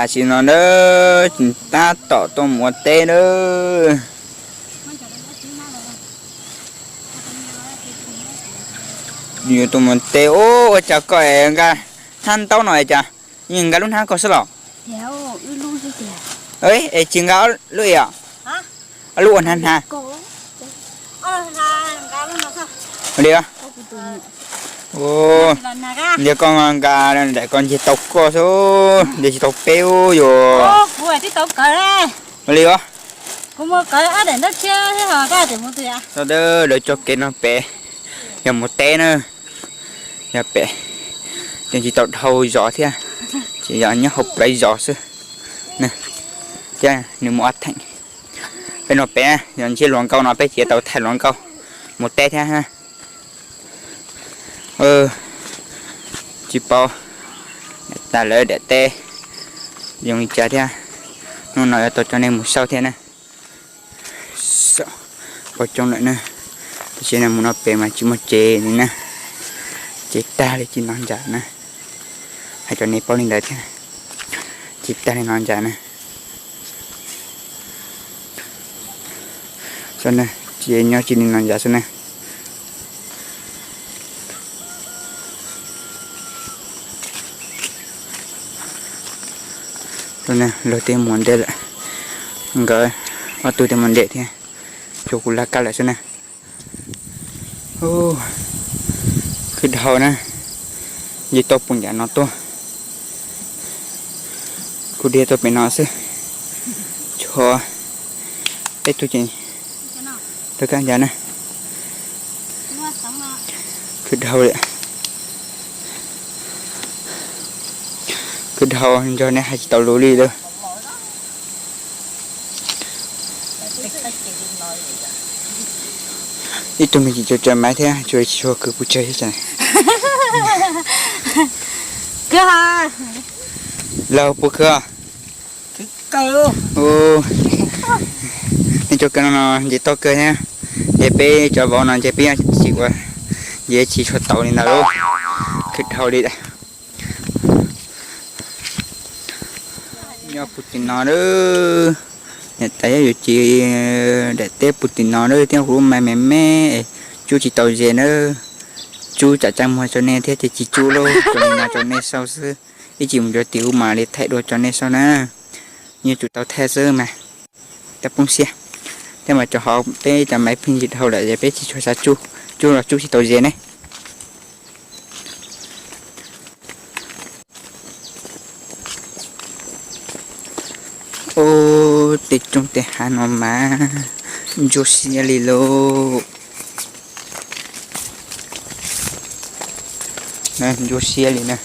Tam sim no na, tab tom tuaj mus ua teb na. Yuav tuaj mus ua teb. Ua cas koj nqa hnab ntaub no es cas? Yeej nqa lub hnab koj xwb los? Es tsis nqa lub es os? Ob lub ua hnav hnav li. Ntias koj nqa daim ko ncig tau koj xwb, ntias tsis tau peb ub yuav. Ua li os. Lawv coj kev no pem yog mus teb na, yog pem ces tsis tau dhau zos thiab, ces yog nyob hauv plawv zos xwb. Thiab nws mus ob theem. Peb no pem yog ntsib hluas nkauj no peb ces tau thaij hluas nkauj mus teb thiab. Tsis paub tas lawv daim teb zoo li cas thiab, hnub no yuav tau coj nej mus saib thiab na. Pom coob lawm na, tab sis mus no pem mas tsis muaj tsev li na, tsev tag li tsis no ntag na. Hais rau nej paub li ntawd thiab, tsev tag li no ntag na. Xwb na, tsis nyob tsis li no ntag xwb na. Luag twb mus ntej lawm, nkawd ob tug twb mus ntej thiab, tsuas kuv laj kab lawm xwb na. Khwv dhau na, nce tau puag nram no tuaj, kuv dhia tuaj pem no xwb, tshuav peb tug ces rov qab ncaj na. Khwv dhau li, khwv dhau nrog nej hais tsis tau lus li lawm. Ib tug me ntsis tso tso maiv thiab tsuas tsis tshua khwv pes tsawg thiab. Los puas khwv? Nej tso kawg no no nce toj kawg thiab, ces peb cov vauv no ntshe peb yeej tsis ua, ntshe tsis tshua tau li ntawd lauj. Khwv dhau li. Nyob puag tim no na, niam tais yuav ci daim teb puag tim no na, thiab kuv lub mais me me, tsub tsis tau ze na. Tsub tsam tsa muag tso nej thiab ces tsis tsub lauj, tso li no tso nej saib xwb. Ib chim mus cov tim ub mam li thaij dua tso nej saib na. Yeej tsum tau thaij xwb mas, tau poob siab. Thiab mas rau qhov peb cov maiv pheej ntsis dhau lawm es peb tsis tshua xav tsub, tsub los tsub tsis tau ze ne. Ub, tej roob tej hav no mas ntsuab siab li lauj. Ntsuab siab li na,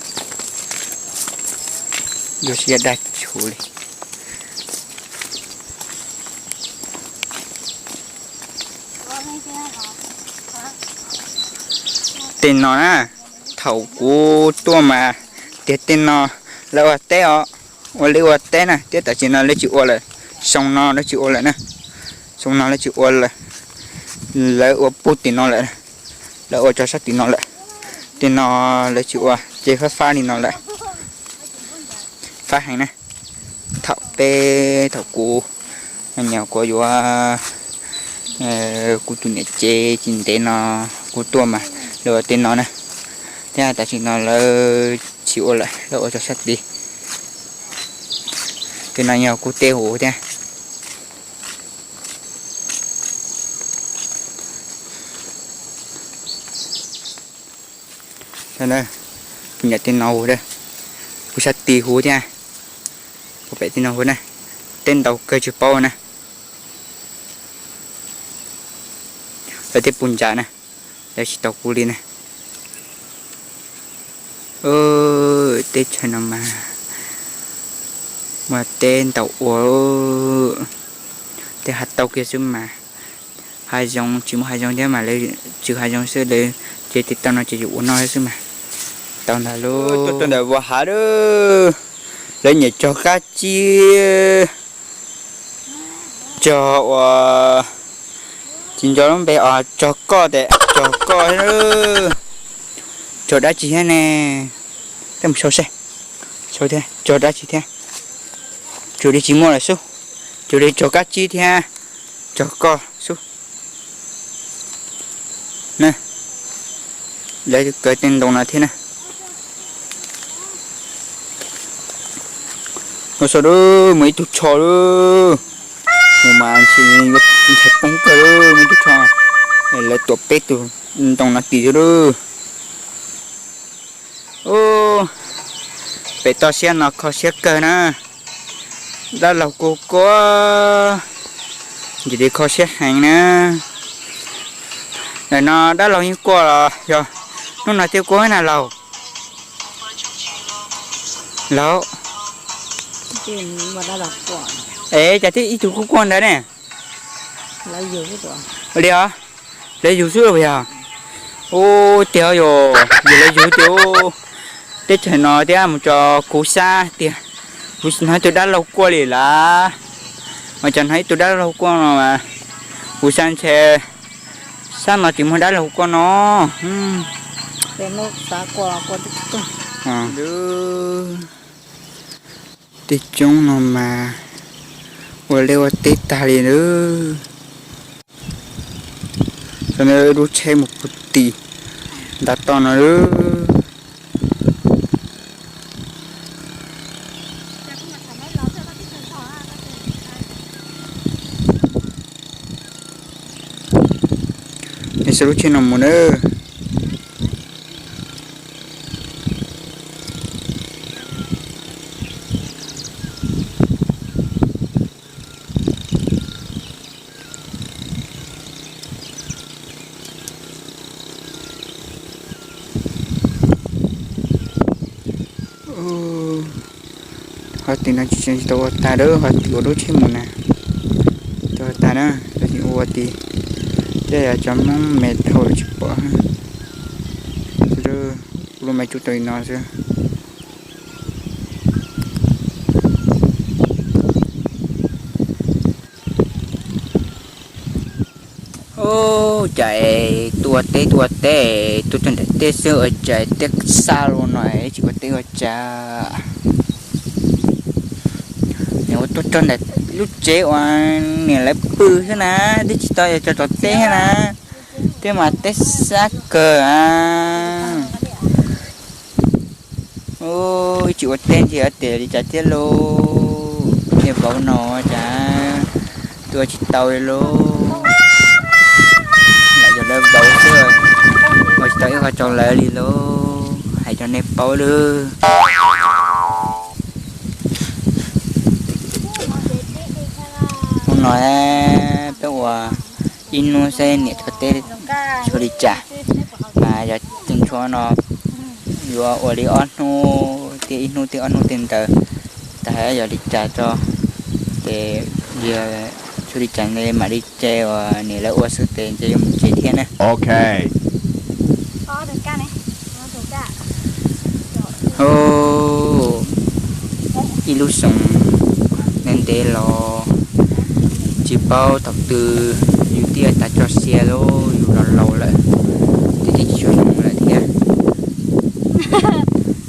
ntsuab siab dab tsi li. Tej no na, thaum kuv tuaj mas tias tej no lawv ua teb os, ua liaj ua teb na, thiab tam sim no lawv tsis ua lawm. Xyoo no lawv tsis ua lawm na, xyoo no lawv tsis ua lawm, lawv ua puag tim no lawm, lawv ua tso sab tim no lawm. Tej no lawv tsis ua ces fab fab li no lawm, fab heev na. Thaum peb, thaum kuv, nyuam qhuav yuav kuv tus niam cev tsis ntev no kuv tuaj mas lawv ua tej no na, thiab tam sim no lawv tsis ua lawm, lawv ua tso sab tid. Tej no yog kuv tej huv thiab. Kuv nyam tej no huv, kuv sab tid huv thiab, kuv pem tej no huv na, teb ntau kawg tsis paub na. Lawv tej puag ntsa na, lawv tsis tau kuv li na. Teb chaws no mas muaj teb ntau ua, tej hav tauv kiag xwb mas, hav zoov tsis muaj hav zoov thiab mas lawv tswv hav zoov xwb, lawv ces tej tauv no ces yuav ua noj xwb mas. Tau ntag lauj. Tuaj rau ntawm Vaj Hav lawm, lawv nyiam cog qab tsib, cog ua, tsis nco lub npe os, cog koj tes, cog koj, cog dab tsi thiab ne? Tej mus sau seb, sau thiab, cog dab tsi thiab? Tsuas li tsis muaj lawm xwb, tsuas li tsog kab tsib thiab tsog koj xwb na. Lawv kaw tej ntoo no thiab na. Ua tsaug lawm, muaj ib tug tsho lawm. Mus mas ntshai poob kawg lawm, muaj ib tug tsho. Lawv tuam peb tus ntoo no tim xwb lawm. Ub, pem toj siab no kho siab kawg na. Dab laug kuj quaj, ntsis li kho siab heev na. Ntawm no dab laug yeej quaj los yog hnub no thiaj quaj na laug? Laug, es cas thiaj ib tug kuj quaj ntawd ne? Li os, lawv yug xwb los yog? Ub, tiag yog, yog lawv yug tiag. Teb chaws no thiab mus tso kuv xav tias kuv hnov ib tug dab laug quaj li lawm. Mas cov hnov ib tug dab laug quaj no mas kuv xav ntshe sab no tsis muaj dab laug quaj no. Tej coob no mas ua liaj ua teb tag li lawm. Tam no lub tsheb mus puag tim ntav toj no lawm. Nej saib lub tsheb no mus na. Qhov twg no tsis tau ua tag lawm, qhov twg uas lub tsheb mus na. Tsis tau ua tag na, tab sis ua ua tid, tej yog cov Hmoob me dhau lawm tsis pom. Kuv lub me tsuj tau li no xwb. Ub, cas tuaj ua teb tuaj ua teb, tuaj txog nram teb xwb ua cas teb xa luaj no tsis ua teb ua cas. Nim ua tuaj txog ntawm lub tsev uas niam lawv pw xwb na, twb tsis tau yog tso tom teb thiab na, twb mas teb xab kawg a. Ub, ib tsis ua teb ntxiv tias li cas thiab lauj, nej vauv no cas tuaj tsis tau li lauj. Lam yog lawv vauv xwb, ua tsis tau ib qho rau lawv li lauj, hais rau nej paub lawm. Hnub no peb ua ib hnub seb niam tso teb tshuav li cas, mas yog tus ntsuag no yuav ua li ob hnub, tiag ib hnub tiag ob hnub tiag ntawd, tas yog li cas tso, ces yog tshuav li cas mam li ces uas niam lawv ua xwb ces ntshe yuav mus tsev thiab na. Ib lub xyoo ntev ntev los tsis paub thaum twg yus thiaj tas tso siab lauj, yus los laus lawm, twb tsis tshua zoo lawm thiab.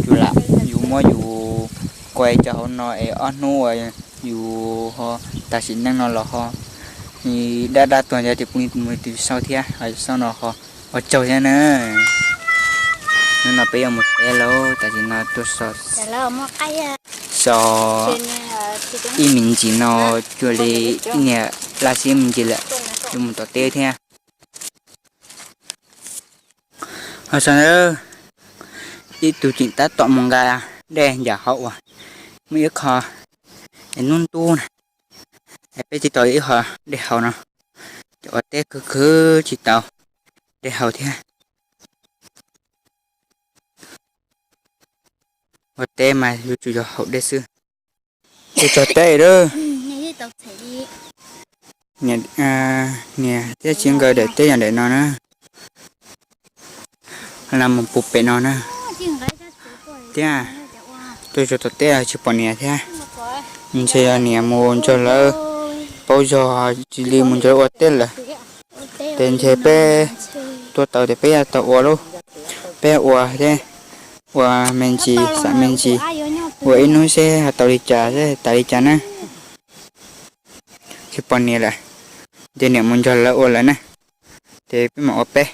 Tsuas lam yus muab yus kuaj cov hauv no es ob hnub uas yus ho tag sim neej no los ho dab dab tuag ntawd ces pw mus tim sau thiab, ho sau no ho ua tsaug thiab na. Hnub no peb yuav mus teb lauj, tam sim no tuaj so, so ib me ntsis no cuag li ib niag laj siab me ntsis lawm, yuav mus tom teb thiab. Ho so na, ib tug tseem tab tom mus nqa dej ncaws hauv uas muaj ib qho hnub ntub na, es peb tiv tau ib qho dej haus no, ces ua teb khwv khwv tsis tau dej haus thiab. Ua teb mas yuav tsum yog haus dej xwb. Tus tso teb lawm, niam thiab txiv nkawd daim teb yog daim no na, los mus puag pem no na. Thiab tuaj txog tom teb tsis pom niam thiab, ntshe yog niam mus nrog lawv paub zog, tsis li mus nrog lawv ua teb lawm. Ces ntshe peb tuaj tau tias peb yuav tau ua lauj, peb ua thiab, ua me ntsis xam me ntsis, ua ib hnub seb ho tau li cas seb tas li cas na. twb poj niam lawm, ces niam mus nrog lawv ua lawm na, ces peb mam ua peb,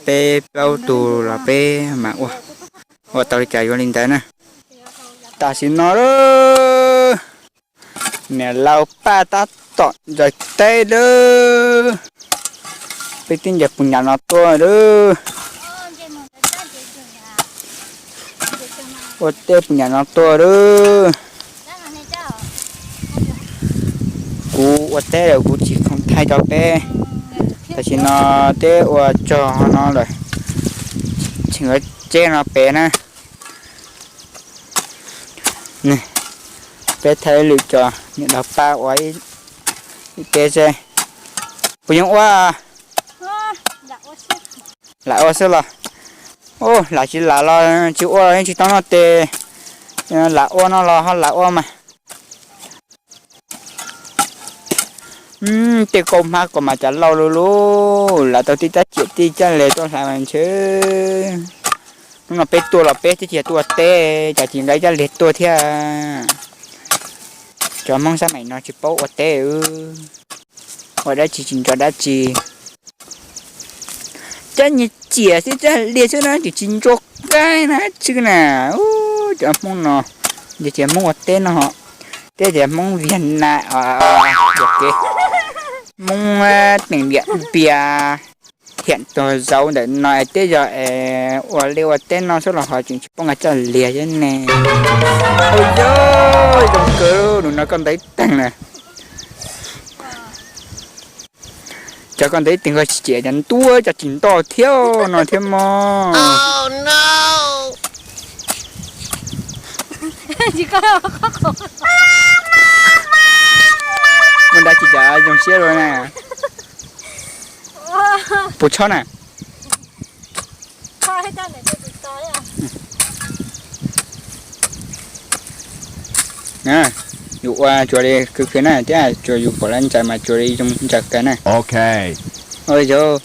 peb plaub tug los peb mam ua, ua tau li cas yuav li ntawd na. Tam sim no niam laus Paj tab tom ntsaws teb lawm. Peb twb ncaws puas nyam no tuaj lawm. Ua teb puas nyam no tuaj lawm. Kuv ua teb lawm kuv tsis khoom thaij rau peb. Tam sim no teb ua txog no lawm, tseem yuav tseb no pem na. Peb thaij lwm cov niam laus Paj ua ib teb seb puas yeej ua. Lam ua xwb los, lam tsis lam los tsis ua los yeej tsis tau noj tes. Lam ua no los ho lam ua mas. Tej kauj hmab ko mas cas lauj lauj lauj, lam tau tib rab ciam tib caj les tuaj hlais mas ntshe. Hnub no peb tuaj los peb twb tsis yog tuaj ua teb, cas tsis nqa caj les tuaj thiab. Cov Hmoob xab maim no tsis paub ua teb, ua dab tsi tsis nco dab tsi. Cab nyias ciam xwb, cab lias xwb na, tsis tsis ntso qaib na tshwj na. Cov Hmoob no, ces Hmoob ua teb no, teb ces Hmoob Viaj Nam, Hmoob teem liam npias, thiam tog zauv ntawm no es tej zaum es ua liaj ua teb no xwb los ho tseem tsis paub nqa coj lias thiab ne. Ua yog zoo kawg, nus no koj ntawd teeg na. Cov koj ntawd teeg koj tsis ciam cov ntuab cov tsis ntoj thiab no thiab mog. Muaj dab tsi cas zoo siab luaj na? Puas chob na? Yus ua tsuas li khwv khwv na thiab tsuas yus pom lawv ntsaws mas tsuas li zoo ntsaws kawg na. Ua yog,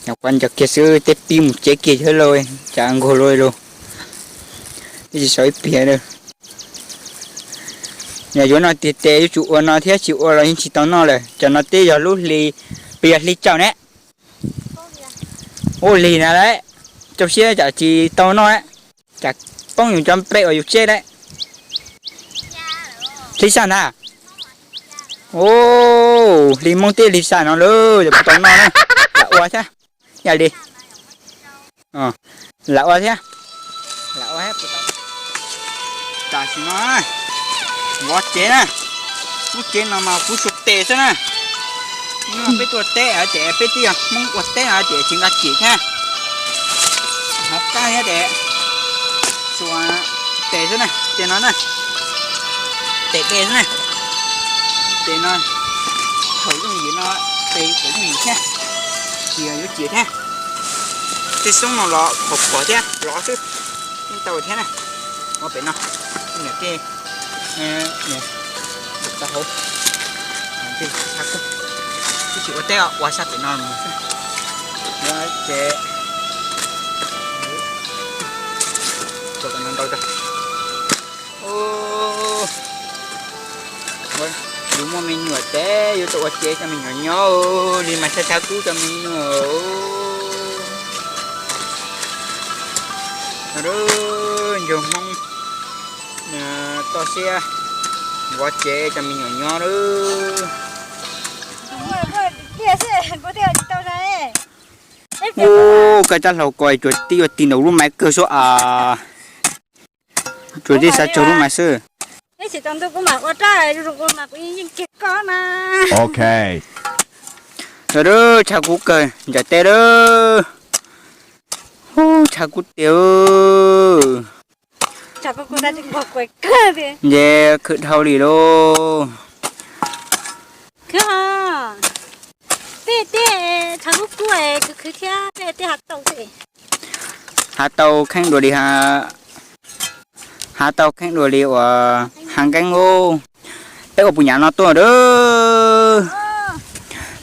nyuam qhuav ntsaws kiag xwb tej pib mus cev kiag yawg lauj, cas nkaug luaj li lauj. Twb tsis sau ib pliag li. Yog yuav no tiag tes yuav tsum ua no thiab tsis ua los yeej tsis tau noj lawm. Cov no twb yog lub hli, puas yog hli tsaus ne? Ua lig na lawm, rau siab tsam tsis tau noj, tsam poob yus cov nplej uas yus tseb lawm. Hli xaj ntag. Hli Hmoob tib hli xaj no lawm, yog puas tau noj na. Lam ua thiab. Yog li, lam ua thiab. Lam ua thiab. Tam sim no vov tsev na. Lub tsev no mas kuv xuas tes xwb na. Peb tuaj teb ces peb twb yog Hmoob ua teb no ces tsis nqa cim thiab. Hov qab thiab ces xuas tes xwb na, tes no na. Tes dej xwb na. Tes no, thaum yooj yim no tes kom yooj yim thiab, tsis yuav cim thiab. Tej xoob no los khov khov thiab lov xwb, yeej tau thiab na. Ua pem no, niam tej tau hauv, twb tsis ua teb ua sab pem no mus xwb. Ces tso kom no ntau rau. Yus muaj me nyuam ces yus tau ua tsev coj me nyuam nyob li mas tshav tshav kub cov me nyuam. Ncoog Hmoob toj siab vov tsev cov me nyuam nyob lawm. Ua koj rab hlau ko tsuas tib yuav ti ntaus lub maiv kawg xwb as. Tsuas tib xav tsaug lub maiv xwb. Tshav kub kawg, ncaim teb lawm. Hu, tshav kub tiag. Nce khwv dhau li lauj. Hav tau kheeb dua li, hav tau kheeb dua li uas hav nkeeb ub. Peb ua puas nyam no tuaj lawm.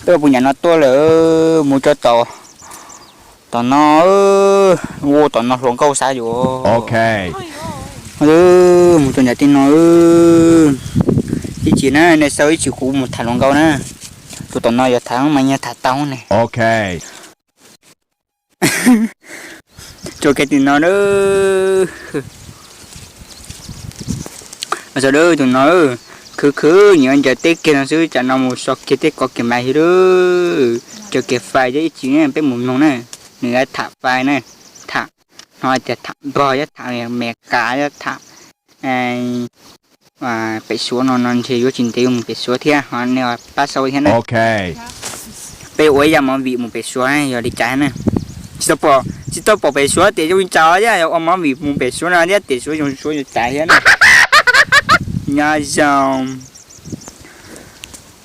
Peb ua puas nyam no tuaj lawm mus tso tau. Tom no, ua tom no hluas nkauj xav yuav. Mus tso nram tej no. Ib chim na, nej xav ib chim kuv mus tham hluas nkauj na. Tus tom no yog tham mas nyias tham tau ne. Tso kiag tus no na. Sawv daws, tus no khwv khwv nyiam ncaws teb kiag no xwb, tsam no mus so kiag teb kov kiag mas xwb. Caw kiag fais, ib chim peb mus mloog na. Nws tham fais na, tham, hnov tias tham nplog, yog tham Amelikas, yog tham pem Suav no no ntshe yuav tsis ntev yuav mus pem Suav thiab ho nej pab xav thiab na. Peb ua ib yam movie mus pem Suav yog li cas na. Tsis tau pom pem Suav tias zoo li cas thiab, ua movie mus pem Suav no thiab tias Suav zoo Suav zoo cas thiab na. Nyob zoo.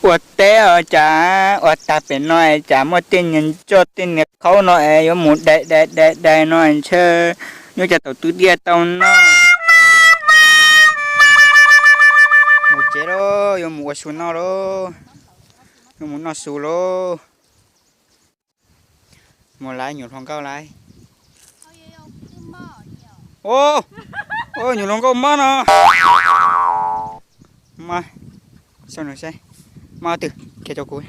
Ua teb os cas, ua tag pem no es cas muaj tej niag ntsoj tej niag khaub no es yuav mus dai dai dai dai no ntshe yuav cas tau twb tiaj tau noj. Mus tsev lauj, yuav mus ua su noj lauj, yuav mus noj su lauj. Mus lawm nyuam hluas nkauj lawm. Nyuam hluas nkauj mob no. Mob, xauj nws saib, mob twg, qhia rau kuv.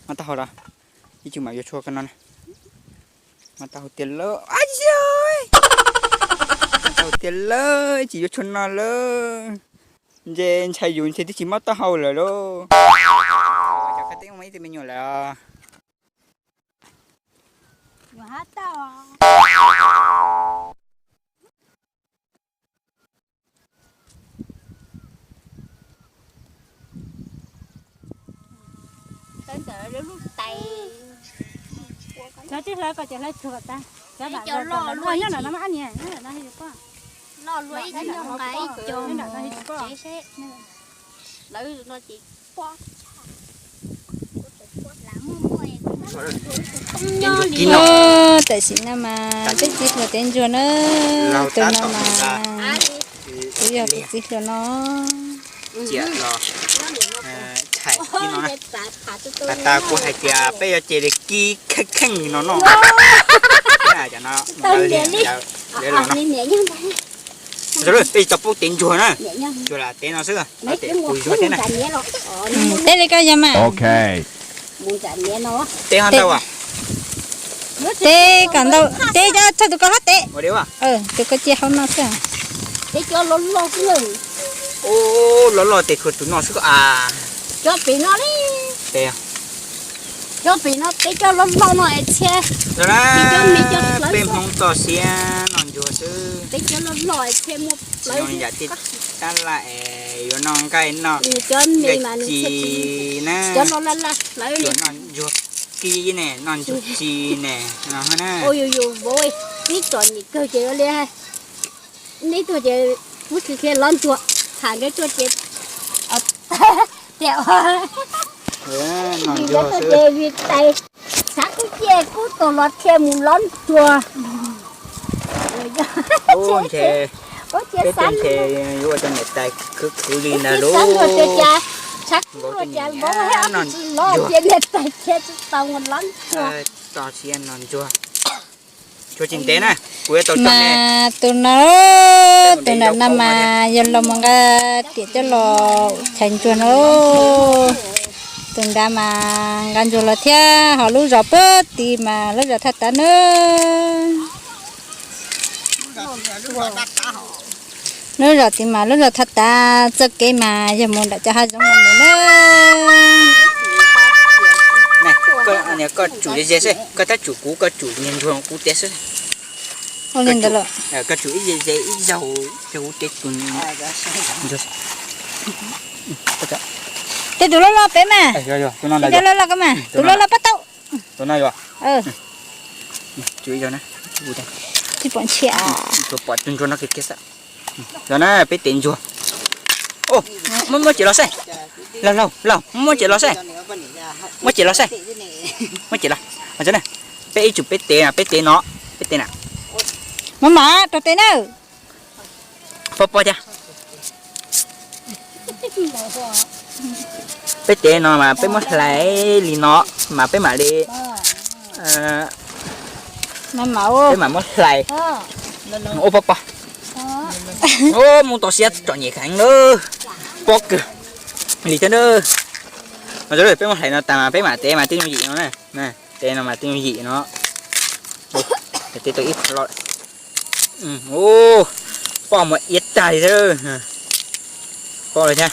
Mob taub hau los? Ib tsis mam yuav tshuaj no. Mob taub hau tiag lawm, mob taub hau tiag lawm, tsis yuav tshuaj no lawm. Ntshe ntshai yus ntshe twb tsis mob taub hau lawm lauj. Cov kab teb muaj ib tug me nyuam lawm. Cov tib hlawv ko ces hlawv tsuag tas. Cov nram no mas ab niam, nram no ces tam sim no mas peb txiv hluas tev ntsuag na, tus no mas kuv yog tus txiv hluas no. Tas kuv hais tias peb yuav ces li kib kheej kheej li no noj. Peb tau paub tev ntsuag na, tsuas lam tev no xwb, kuv zog thiab na. Teb li koj yog mas. Teb ho ntau. Teb kom ntau, teb coj txog tus ko hlob teb. Tus ko cia hauv no xwb. Loj loj tes khuav tus no xwb ko a. Cov pem no li. Cov pem no peb cov loj loj no es txhia. Peb Hmoob txoj sia noj ntsuag xwb. Peb cov loj loj es txhia muaj plaws yam tej tab laj es yuav noj nqaij noj nqaij ci na. Cov loj laj laj hlawv li. Yuav noj ntsuag kib ne, noj ntsuag ci ne, no na. Vauv, ib txom nyem kawg ces ua li. Neb tuaj ces kuv tsis qhia lov ntsuag, tham nkawd tuaj ces, tias, noj ntsuag xwb ces vim tais, xav kuv ces kuv tus los qhia mus lov ntsuag. Ntshe peb tuaj ntshe yuav ua cov niam tais khwv khwv li ntawd lauj. Nkaus tus niam noj ntsuag, txoj sia noj ntsuag. Tshuav tsis ntev na, kuv yuav tau coj nej. Mas tus no, tus nram no mas yog los mus nqa riam coj los chais ntsuag no. Tus nrad mas nqa ntsuag los thiab, ho lub zos puag tid mas lub zos Thaj Tav na. Lub zos tid mas lub zos Thaj Tav, txoj kev mas yog mus nram cov hav zoov no mus na. Koj tsum ze ze xwb, koj tab tsum kuv, koj tsum niag ntsuag kuv tiav xwb. Koj tsum ib ze ze ib zaug, kuv tiav tus ntsuag. Tej tus loj loj pem mas, cov loj loj ko mas, tus loj loj pab tau. Tsis pom ntshia. Pom tus ntsuag no kiag kiag xwb. Yog na, peb tev ntsuag. Muab, muab cem los saib. Laug, laug, laug, muab cem los saib. Muab cem los saib. Muab cem los. Peb ib tsum peb tev, peb tev no, peb tev na. Maj mam rau tev na. Pog pog cas. Peb tev no mas peb muab hlais li no mas peb mam li, peb mam muab hlais. Ua pog pog. Mus txoj sia txom nyem heev lawm. Pob kawg li thiab na. No peb muab hlais no tas mas peb mam tev mas twb yooj yim no na. Tev no mas twb yooj yim no. Tev tau ib qho los. Pob mas iab tag li thiab. Pob li thiab.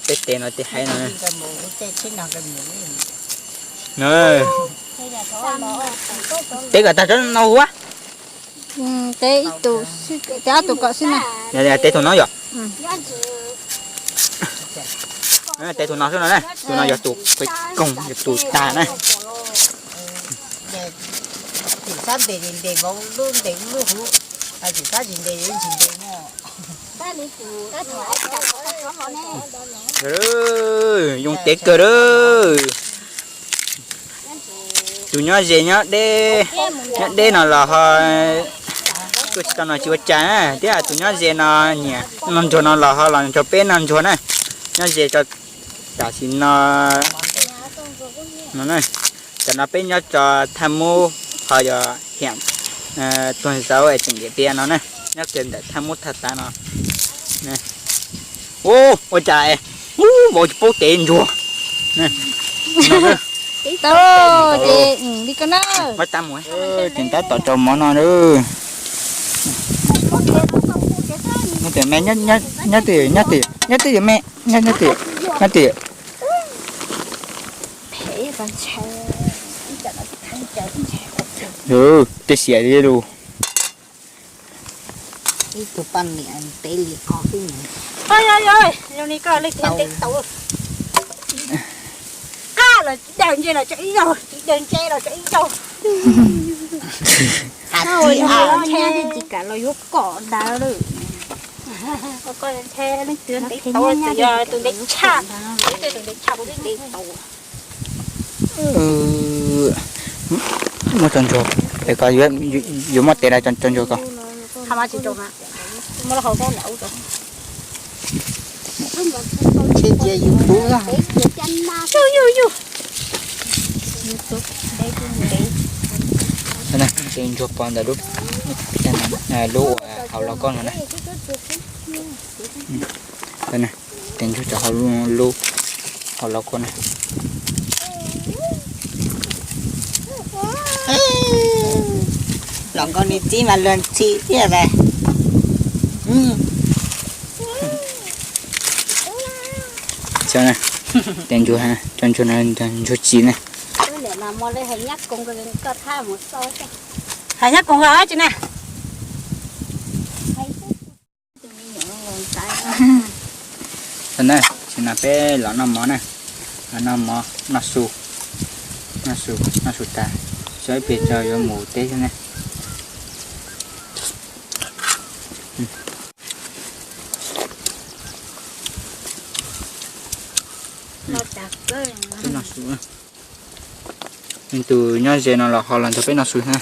Peb tev no tev haiv no. Tev kom tag tsob no ua. Tev ib tus, tev ob tus kom xwb na. Tev tus no yom. Tev tus no xwb no na, tus no yog tus peb koog yog tus tag na. Yoo tev kawg lawm. Tus nyob ze nyob deb, nyob deb no los ho tuaj tsis tau no tsis ua cas na, thiab tus nyob ze no nyiam noj ntsuag no los ho los nrog peb noj ntsuag na. Nyob ze tso, tam sim no, no na, tam no peb nyob tso thaj mub ho yog hiam tuag zaub es tseem diam tiab no na, nyob kiag ntawm thaj mub thaj tav no. Ua cas mus tsis paub tev ntsuag. Tau, ces li ko na. Ces tab tom rau mov no. Nyob twj me, nyob twj, nyob twj, nyob twj me, nyob twj, nyob twj. Tej xiam li lus. Ib tug poj niam tev li ko xwb. Oj, yog, yog, zoo li koj leej twg ntev tau. Qab los tsis daws, ntse los tso ib zaug, tsis daws ntse los tso ib zaug. Ntshe tsis kam los yuav kom daws lawm. Koj ntshe leej twg ntev tau, yog tus ntev tshaj, tus ntev tshaj kuv twb ntev tau. Muab tso ntsuag, es koj yuav muab tev los tso ntsuag ko. Ntsuag pov ntawm lub, lub hauv los koj no na. Tes ntsuag rau hauv lub, hauv los koj na. Los nkaus nws txib mas luag ntxhi thiab. Tes ntsuag, tso ntsuag no, ntsuag txiv na. Hais nyab koos os tsis na. Tam no peb los noj mov na, los noj mov, noj su, noj su, noj su tas, tso ib pliag tso yuav mus teb xwb ne. Tus nyob ze no los ho los nrog peb noj su na.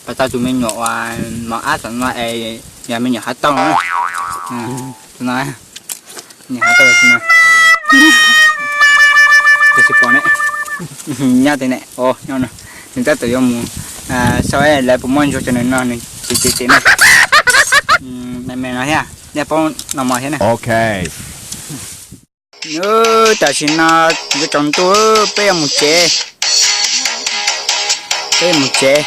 Pas tau tus me nyuam uas mov ab tom no es yog me nyuam hav tauj no. Tus no, me nyuam hav tauj no. Tus tsis pom ne, nyob tej ne, nws tab tom yuav mus saib lawv puas muab ntsuag rau nws no, nws tsis tsev tsev ne. Me me no thiab, nej paub noj mov thiab ne. Tam sim no yuav tsaus ntuj, peb yuav mus tsev. Peb yuav mus tsev.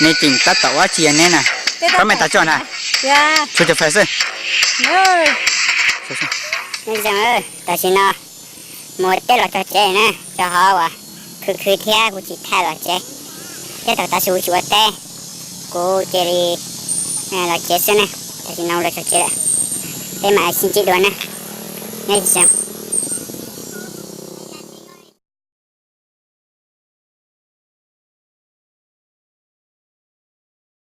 Nej tseem tab tom ua tsi ne na? Koj me tas tso na. Tshuav cov fais xwb. Tam sim no mus teb los txog tsev na, rau qhov uas khwv khwv thiab kuv tsis thaij los tsev, thiab thaum tam sim kuv tsis ua teb, kuv cia li los tsev xwb ne. Tam sim no los txog tsev lawm, peb mam sib ntsib dua na. Nyob zoo.